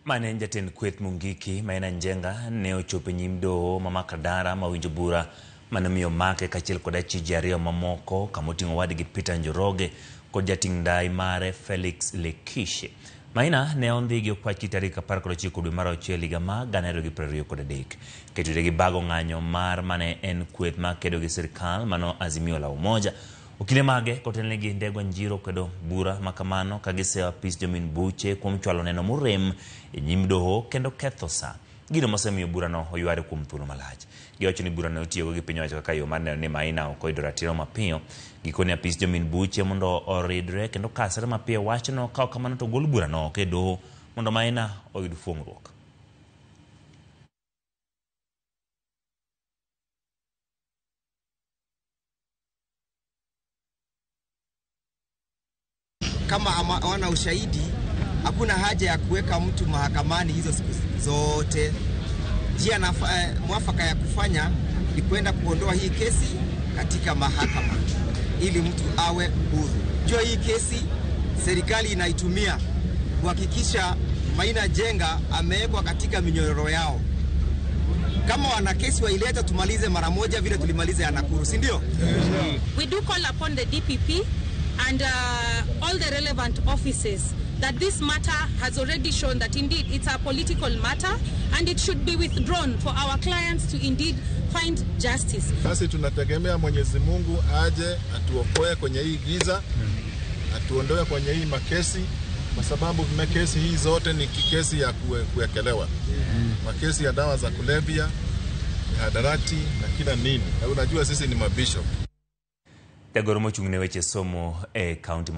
Mane en jatend kweth Mungiki Maina Njenga ne ochopo e nyim doho ma Makadara ma winjo bura mane omiyo omake kaachiel kod achije ariyo mamoko kama oting'o owadgi Peter Njoroge kod jating' ndai mare Felix Lekishe. Maina ne ondhi gi okwachgi tarik 19 dwe mar auchiel higa mar 2023. Ketore gi bago ng'anyo mar mane en kweth makedo gi sirkal mano Azimio la Umoja. Okinde mage kotelnegi Ndegwa Njiro kwedo bura makamano ka giseyo apis jomin buche kuom chwalo neno morem e nyim doho kendo ketho sa. Gino mosemiyo burano oyware kuom thuolo malach. Giwacho ni burano itiyogo gi piny owacho kaka yo mar neno ni Maina ok oyudo ratiro mapiyo. Gikone apis jomin buche mondo oridre kendo kasre mapiyo wachno ka ok kamano to gol burano oko e doho mondo Maina oyud fuong'ruok. Kama hawana ushahidi, hakuna haja ya kuweka mtu mahakamani hizo siku zote. Njia mwafaka ya kufanya ni kwenda kuondoa hii kesi katika mahakama ili mtu awe huru. Jua hii kesi serikali inaitumia kuhakikisha Maina Njenga amewekwa katika minyororo yao. Kama wana kesi waileta, tumalize mara moja vile tulimaliza ya Nakuru, si ndio? We do call upon the DPP and all the relevant offices that this matter has already shown that indeed it's a political matter and it should be withdrawn for our clients to indeed find justice. Basi tunategemea Mwenyezi Mungu aje atuokoe kwenye hii giza, atuondoe kwenye hii makesi, kwa sababu makesi hii zote ni kesi ya kuwekelewa. Makesi ya dawa za kulevya, mihadarati na kila nini. Na unajua sisi ni mabishop. Jagoro mochung' ne weche somo e kaunti